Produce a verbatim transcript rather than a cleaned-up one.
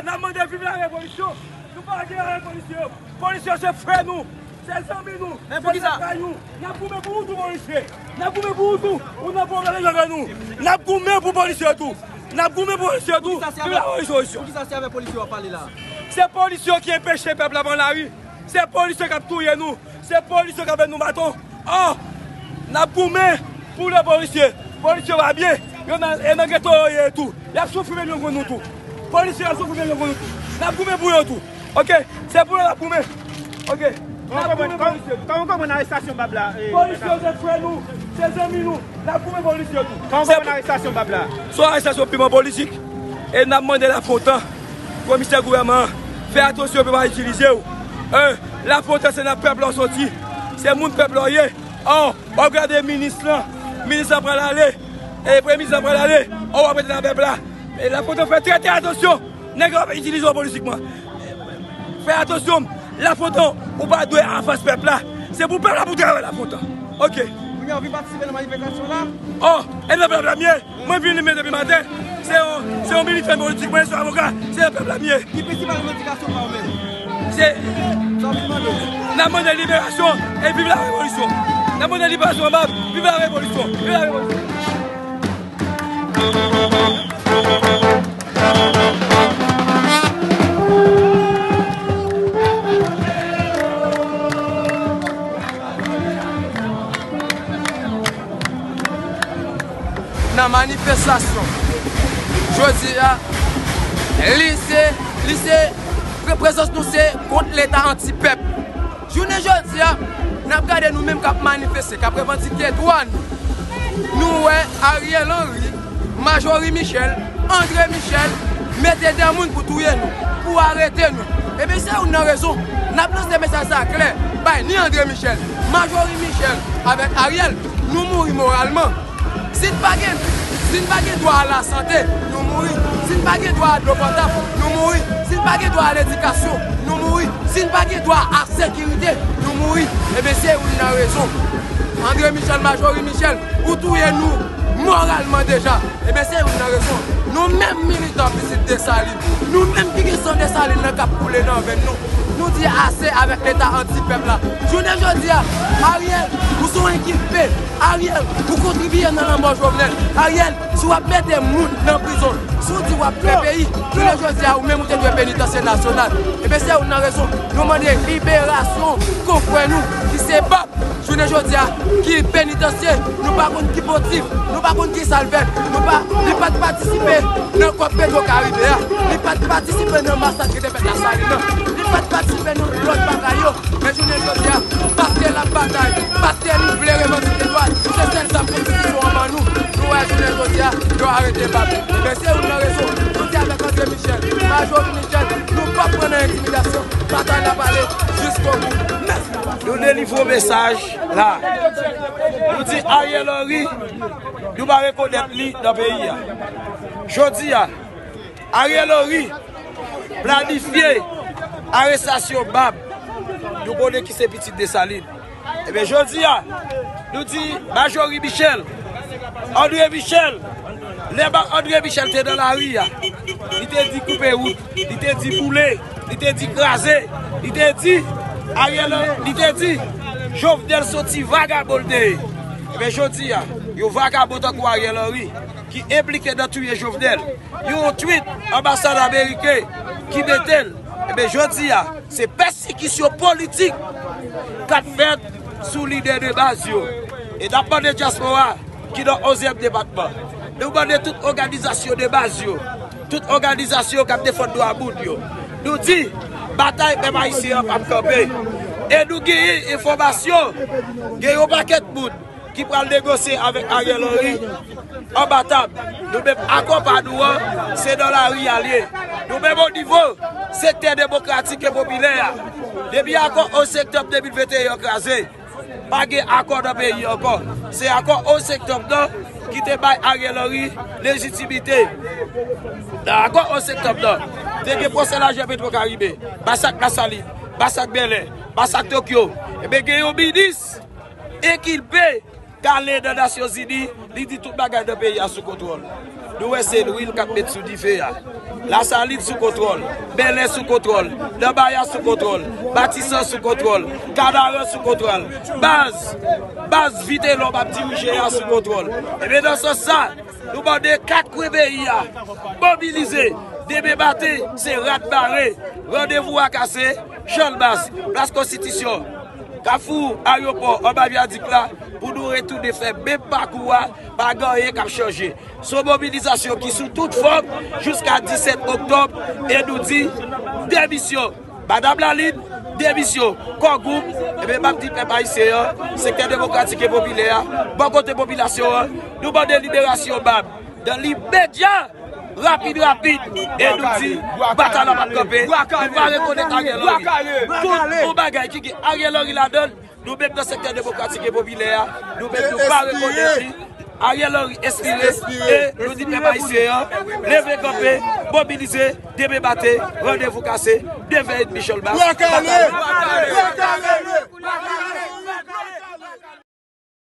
N ap mande viv la revolisyon. Nou pa gen la revolisyon. Polisye se frè nou. Se zanmi nou. Men poukisa? Se lakay nou. N ap goumen pou ou tou, polisye. N ap goumen pou ou tou. Ou nan pwoblèm avè nou. N ap goumen pou polisye tou. N ap goumen pou polisye tou. Poukisa se avè, poukisa se avè polisye w ap pale la? Se polisye ki anpeche pèp la pran lari. Se polisye k ap touye nou. Se polisye k ap met nou baton. Oh! N ap goumen pou lè polisye. Polisye pa byen. Yo nan, e nan geto yo ye tou. Y ap soufri menm jan nou tou. Polisye ap soufri menm jan nou tou. N ap goumen pou yo tou. Ok? Se pou yo n ap goumen. Ok? N ap goumen polisye tou. Kòman w konprann arestasyon Bab la? Polisye yo se frè nou, se zanmi nou. N ap goumen polisye tou. Kòman w konprann arestasyon Bab la? Se yon arestasyon piman politik. E n ap mande Lafontan, komisè gouvènman an, fè atansyon pou yo pa itilize w. Lafontan, se nan pèp la w soti. Se moun pèp la w ye. Ò, w ap gade minis lan. Minis lan pral ale. E premye minis lan pral ale. Ò, w ap rete nan pèp la. E Lafontan, fè trè trè atansyon. Nèg yo ap itilize w politikman. Fè atansyon, Lafontan, ou pa dwe anfas pèp la. Se pou pèp la pou travay, Lafontan. Ok. Kounye a, w vin patisipe nan manifestasyon la? Oh, e nan pèp la m ye. Mwen vin li men depi maten. Se yon, se yon militan politik, mwen se yon avoka. Se nan pèp la m ye. Ki prensipal revandikasyon pa w menm? Se, n ap mande liberasyon e viv la revolisyon. N ap mande liberasyon anba, viv la revolisyon. Viv la revolisyon. Nan manifestasyon jodi a, li se, li se, prezans nou se kont leta anti-pèp. Jounen jodi a, n ap gade nou menm k ap manifeste, k ap revandike dwa nou. Nou wè Ariel Henry, Marjorie Michel, André Michel mete de moun pou touye nou, pou arete nou. Ebyen, se youn nan rezon n ap lanse mesaj sa klè bay ni André Michel, Marjorie Michel avèk Ariel, nou mouri moralman. Si n pa gen, si n pa gen dwa a lasante, nou mouri. Si n pa gen dwa a dlo potab, nou mouri. Si n pa gen dwa a ledikasyon, nou mouri. Si n pa gen dwa a sekirite, nou mouri. Ebyen, se youn nan rezon. André Michel, Marjorie Michel, ou touye nou moralman deja. Ebyen, se youn nan rezon. Nou menm militan Pitit Desalin, nou menm ki gen san Desalin nan k ap koule nan venn nou, nou di ase avèk leta anti-pèp la. Jounen jodi a, Ariel, ou se yon enkilpe. Ariel, ou kontribye nan lanmò Jovenel. Ariel, si w ap mete moun nan prizon, si w di w ap fè peyi, jounen jodi a, ou menm ou te dwe penitansye nasyonal. Ebyen, se youn nan rezon nou mande liberasyon konfrè nou, ki se Bab, jounen jodi a, ki penitansye. Nou pa konn ki motif, nou pa konn ki sa l fè, nou pa, li pa t patisipe nan kòp Petro Karibe a, li pa t patisipe nan masak ki te fèt Lasalin nan, li pa t patisipe nan lòt bagay yo. Men jounen jodi a, paske l ap batay, paske li vle revandike dwa l, se sèl zam politik ki sou anba nou. Nou wè jounen jodi a, yo arete Bab. Men se youn nan rezon, nou di avèk André Michel, Marjorie Michel, nou p ap pran nan entimidasyon. Batay la pale jiskobou. Mèsi. Nou delivre yon mesaj la. Nou di Ariel Henry, nou pa rekonèt li nan peyi a. Jodi a, Ariel Henry planifye arestasyon Bab. Nou konnen ki se pitit Desalin. Ebyen, jodi a, nou di Marjorie Michel, André Michel, lè ba André Michel te nan lari a, li te di koupe wout, li te di boule, li te di kraze, li te di Ariel, li te di Jovenel se yon ti vagabon l te ye. Ebyen, jodi a, yon vagabon tankou Ariel Henry, ki enplike nan touye Jovenel, yon tweet anbasad ameriken ki mete l. Ebyen, jodi a, se pèsekisyon politik k ap fèt sou lidè de baz yo. E n ap mande dyaspora ki nan onzyèm depatman, nou mande tout òganizasyon de baz yo, tout òganizasyon k ap defann dwa moun yo, nou di, batay pèp ayisyen an p ap kanpe. E nou genyen enfòmasyon, gen yon pakèt moun ki pral negosye avèk Ariel Henry anba tab. Nou menm, akò pa nou an, se nan lari a l ye. Nou menm, o nivo sektè demokratik e popilè a, depi akò onz septanm de mil venteyen an kraze, pa gen akò nan peyi ankò. Se akò onz septanm nan ki te bay Ariel Henry lejitimite. Nan akò onz septanm nan, te gen pwosè lajè Petro Karibe, masak Lasalin, masak Bèlè, masak Tokyo. Ebyen, gen yon minis enkilpe k ale nan Nasyonzini, li di tout bagay nan peyi a sou kontwòl. Nou wè se lwil k ap met sou dife a. Lasalit sou kontwòl, Bèlè sou kontwòl, Danbaya sou kontwòl, Matisan sou kontwòl, Kanaran sou kontwòl. Baz, baz Vitelòm ap dirije a sou kontwòl. Ebyen, nan sans sa, nou mande kat kwen peyi a mobilize. Demen maten, se rat bare. Randevou a kase, Chanmas, Plas Konstitisyon, Kafou Ayewopò, anba vyadik la, pou nou retounen fè menm pakou a, pa gen anyen k ap chanje. Se yon mobilizasyon ki sou tout fòm jiska disèt oktòb, e nou di demisyon Madanm Lalin, demisyon Kògou. Ebyen, m ap di pèp ayisyen an, sektè demokratik e popilè a, bò kote popilasyon an, nou mande liberasyon Bab dans l'immédiat, rapid, rapid. E nou di, batay la p ap kanpe. Nou pa rekonèt Ariel Henry. Tout yon bagay ki gen Ariel Henry ladan l, nou menm nan sektè demokratik e popilè a, nou menm nou pa rekonèt li. Ariel Henry espire, e nou di pèp ayisyen an, leve kanpe, mobilize, demen maten, randevou kase, nèf è edmi Chanmas. Batay la p ap kanpe.